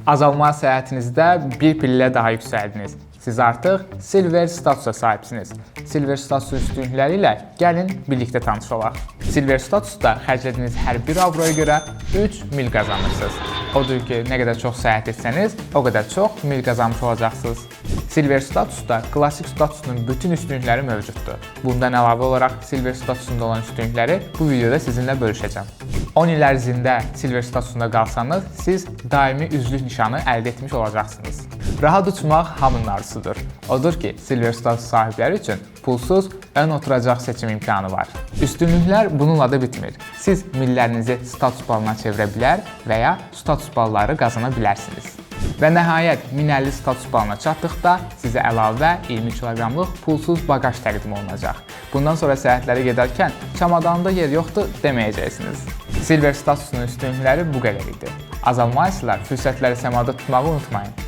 Azalma səyahətinizdə bir pillə daha yüksəldiniz. Siz artıq Silver statusa sahibsiniz. Silver statusun üstünlükləri ilə gəlin birlikdə tanış olaq. Silver statusda xərclədiyiniz hər 1 avroya görə 3 mil qazanırsınız. Odur ki, nə qədər çox səyahət etsəniz, o qədər çox mil qazanmış olacaqsınız. Silver statusda klassik statusunun bütün üstünlükləri mövcuddur. Bundan əlavə olaraq Silver statusunda olan üstünlükləri bu videoda sizinlə bölüşəcəm. 10 il ərzində Silver statusunda qalsanız, siz daimi üzvlük nişanı əldə etmiş olacaqsınız. Rahat uçmaq hamının arzusudur. Odur ki, Silver status sahibləri üçün pulsuz ön oturacaq seçim imkanı var. Üstünlüklər bununla da bitmir. Siz millərinizi status balına çevirə bilər və ya status balları qazana bilərsiniz. Və nəhayət 1050 status balına çatdıqda sizə əlavə 20 kiloqramlıq pulsuz baqaj təqdim olunacaq. Bundan sonra səyahətlərə gedərkən çamadanında yer yoxdur deməyəcəksiniz. Silver statusunun üstünlükləri bu qədər idi. Azalmayısılar fürsətləri səmada tutmağı unutmayın.